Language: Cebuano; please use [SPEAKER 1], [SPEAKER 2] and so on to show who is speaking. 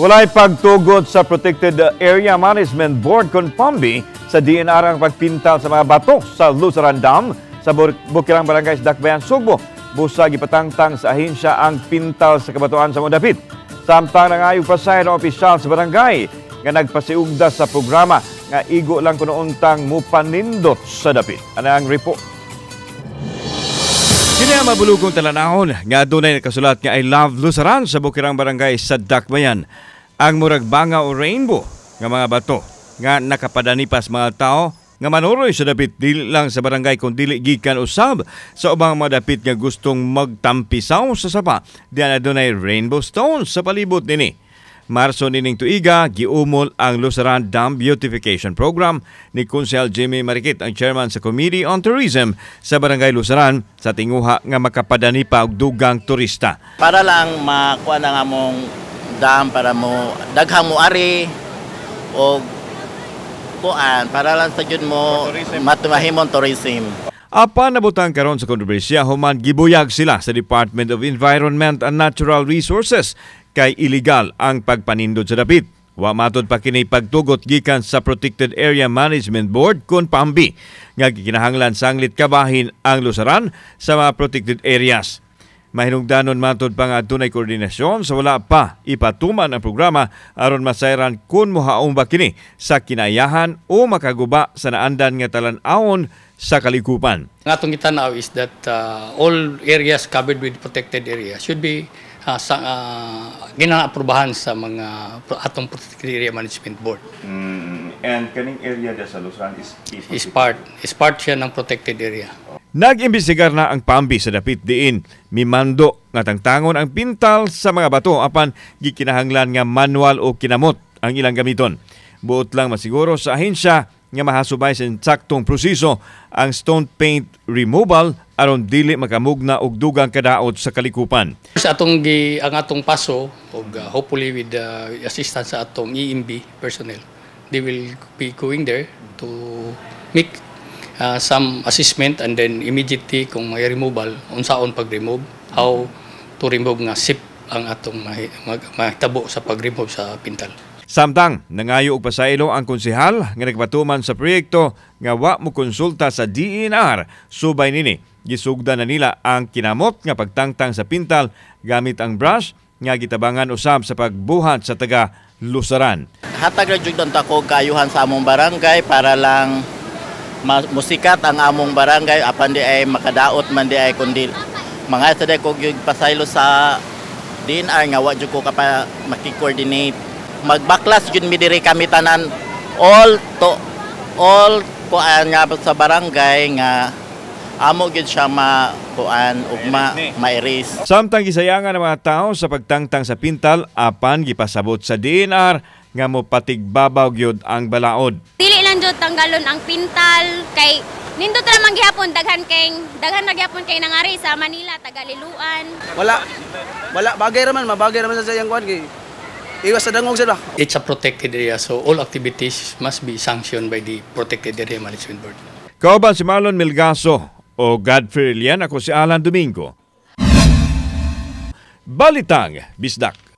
[SPEAKER 1] Walay pagtugot sa Protected Area Management Board kon PAMB sa DENR ang pagpintal sa mga bato sa Lusaran Dam sa Bukirang Barangay sa Dakbayan, Sugbo. Busa gipatangtang sa ahensya ang pintal sa kabatuan sa Mudapit. Samtang nangayo pasaylo ang opisyal sa barangay nga nagpasiugda sa programa nga igo lang kuno untang mupanindot sa dapit. Ano ang report? Kini ang mabulugong talanahon nga adunay nakasulat nga "I love Lusaran" sa Bukirang Barangay sa Dakbayan. Ang murag banga o rainbow nga mga bato nga nakapadanipas mga tao nga manuroy sa dapit, dili lang sa barangay kun dili gikan usab sa ubang mga dapit nga gustong magtampisaw sa sapa diyan adunay rainbow stones sa palibot nini. Marso nining tuiga, giumol ang Lusaran Dam Beautification Program ni Konsehal Jimmy Marikit, ang chairman sa Committee on Tourism sa Barangay Lusaran, sa tinguha nga makapadani pa og dugang turista.
[SPEAKER 2] Para lang makuha na nga mong dam para mo daghang mo ari o kuan para lang sa jud mo matumahimong tourism.
[SPEAKER 1] Apan nabutang karon sa kontrobersiya human gibuyag sila sa Department of Environment and Natural Resources kay illegal ang pagpanindot sa dapit. Wa matod pa kini pagtugot gikan sa Protected Area Management Board kon PAMB nga gikinahanglan sanglit kabahin ang Lusaran sa mga protected areas. Mahinungdanon matod pa nga adunay koordinasyon sa wala pa ipatuman ang programa aron masayran kung mohaom ba kini sa kinayahan o makaguba sa naandan nga talan-awon sa kalikupan.
[SPEAKER 3] Ang atong gitanaw is that all areas covered with protected area should be sa ginaaprobahan sa mga atong Protected Area Management Board.
[SPEAKER 1] And kaning area sa Lusaran is
[SPEAKER 3] Is part siya ng protected area.
[SPEAKER 1] Nag-imbestigar na ang PAMB sa dapit diin mimando nga tangtangon ang pintal sa mga bato, apan gikinahanglan nga manual o kinamot ang ilang gamiton. Buot lang masiguro sa ahensya nga mahasubay sa insaktong proseso ang stone paint removal aron dili makamugna og dugang kadaot sa kalikupan.
[SPEAKER 3] Sa atong gi, ang atong paso og hopefully with the assistance sa atong EMB personnel, they will be going there to make some assessment and then immediately kung may removal, unsaon pag-remove, how to remove nga safe ang atong mahitabo sa pag-remove sa pintal.
[SPEAKER 1] Samtang nangayo og pasaylo ang konsehal nga nagpatuman sa proyekto nga wa mo konsulta sa DENR subay nini. Gisugdan na nila ang kinamot nga pagtangtang sa pintal gamit ang brush nga gitabangan usab sa pagbuhat sa taga Lusaran.
[SPEAKER 2] Hatag ra jud ta ko kaayuhan sa among barangay para lang musikat ang among barangay, apan di ay makadaot man di ay kundi mga sa ko gyud pasaylo sa DENR nga wa jud ko kapa maki-coordinate. Magbaklas jud mi diri kami tanan, all to all kuan nga sa barangay nga amo gyud siya ma kuan ug ma ma-erase.
[SPEAKER 1] Samtang gisayangan ang mga tao sa pagtangtang sa pintal, apan gipasabot sa DENR nga mo patigbabaw gyud ang balaod.
[SPEAKER 4] Dili lang jud tanggalon ang pintal kay nindot ra man gihapon, daghan ra gihapon kay nangari sa Manila, taga Liloan.
[SPEAKER 5] Wala. Wala, bagay raman, mabagay raman sa iyang kuan kay iwas sa dangog sila.
[SPEAKER 3] It's a protected area, so all activities must be sanctioned by the Protected Area Management Board.
[SPEAKER 1] Kauban si Marlon Milgaso o Godfrey Lian, ako si Alan Domingo. Balitang Bisdak.